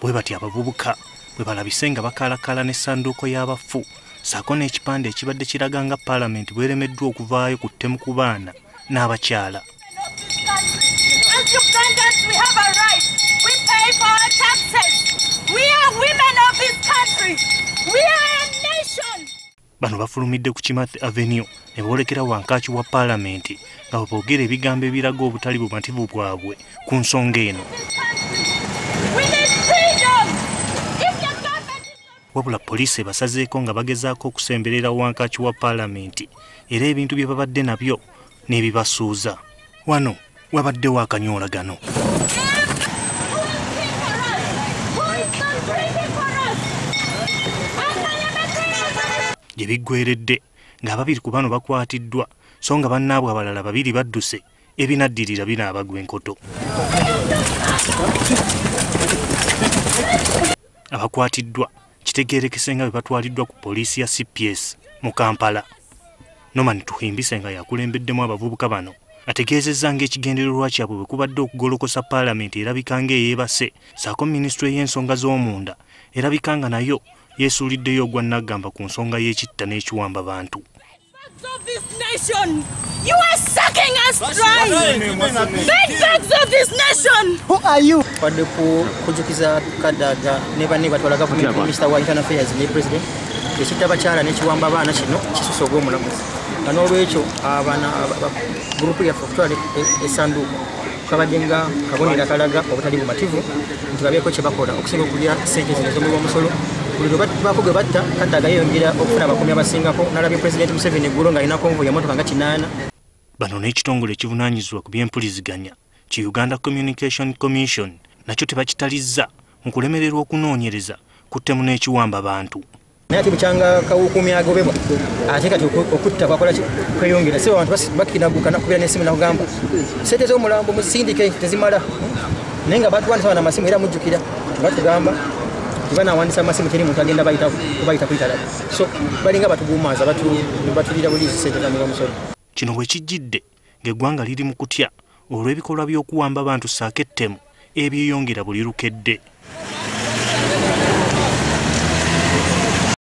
Bwe batyo abavubuka bwe balabise nga bakaalakaala n'essanduuko y'abafu ssaako n'ekipande ekibadde kiraga nga paalamenti bw'eremeddwa okuvaayo ku ttemu ku baana n'abakyala. As Ugandans, we have a right. We pay for our taxes. We are women of this country. We are a nation. Bano bafulumidde ku Kimathi Avenue ne boolekera wankaaki wa paalamenti nga bwe boogera ebigambo ebiraga obutali bumativu bwabwe ku nsonga eno. We need freedom. If the government is not Wabula poliisi ebasazeeko nga bagezaako okusemberera wankaaki wa paalamenti era ebintu bye babadde nabyo n'ebibasuuza. Wano wabaddewo akanyoolagano. Who will speak for us? Who is not drinking for us? Our parliamentarians Gye biggweredde ng'ababiri ku bano bakwatiddwa so nga bannaabwe abalala babiri badduse, ebinaddirira binaabagwa enkoto. Abakwatiddwa kitegeerekese nga bwe batwaliddwa ku poliisi ya CPS mu Kampala. Norman Tuhimbise nga yakulembeddemu abavubuka bano ategeezezza ng'ekigendererwa kyabwe bwe kubadde okugolokosa paalamenti erabika ng'eyeebase ssaako minisitule y'ensonga z'omunda erabika nga nayo yeesuuliddeyo ogwa nnaggamba ku nsonga y'ekitta n'ekiwamba bantu. Of this nation, you are sucking us dry. Big bags of this nation. Who are you? Twadde ku kujjukiza Kadaga ne banne batwala gavumenti, Minisita wa Internal Affairs ne President, ekitta abakyala n'ekiwamba abaana kino kisusse ogw'omulamuzi, nga n'olwekyo abaana gurupu yaffe okutwala essanduuko kabadde nga kabonero akalaga obutali bumativu nti babeeko kye bakola okusinga okulya ssente zino ez'omuwi w'omusolo. Buli lwe baako gwe batta, Kadaga yeeyongera okufuna abakuumi abasingako. Nalabye Pulezidenti Museveni eggulo ng'alina convoy emmotoka nga 8. Bano n'ekitongole ekivunaanyizibwa ku by'empuliziganya ki Uganda Communication Commission nakyo tebakitalizza mu kulemererwa okunoonyereza ku ttemu n'ekiwamba bantu. Naye ate bukyanga kawukuumi agobebwa, ate kati okutta kwakola ki? Kweyongera. Si abantu bakinaguka nakubira n'essimu nakugamba sente z'omulambo muzisindike tezimala, naye nga batuwandisa bano amasimu. Era mujjukira batugamba nti banaawandisa amasimu, teri muntu agenda kubayita kuyitalaga, so balinga batuguumaaza, batulira bulizi sente za muwa musolo. Kino bwe kijjidde ng'eggwanga liri mu kutya olw'ebikolwa by'okuwamba abantu ssaako ettemu ebyeyongera buli lukedde.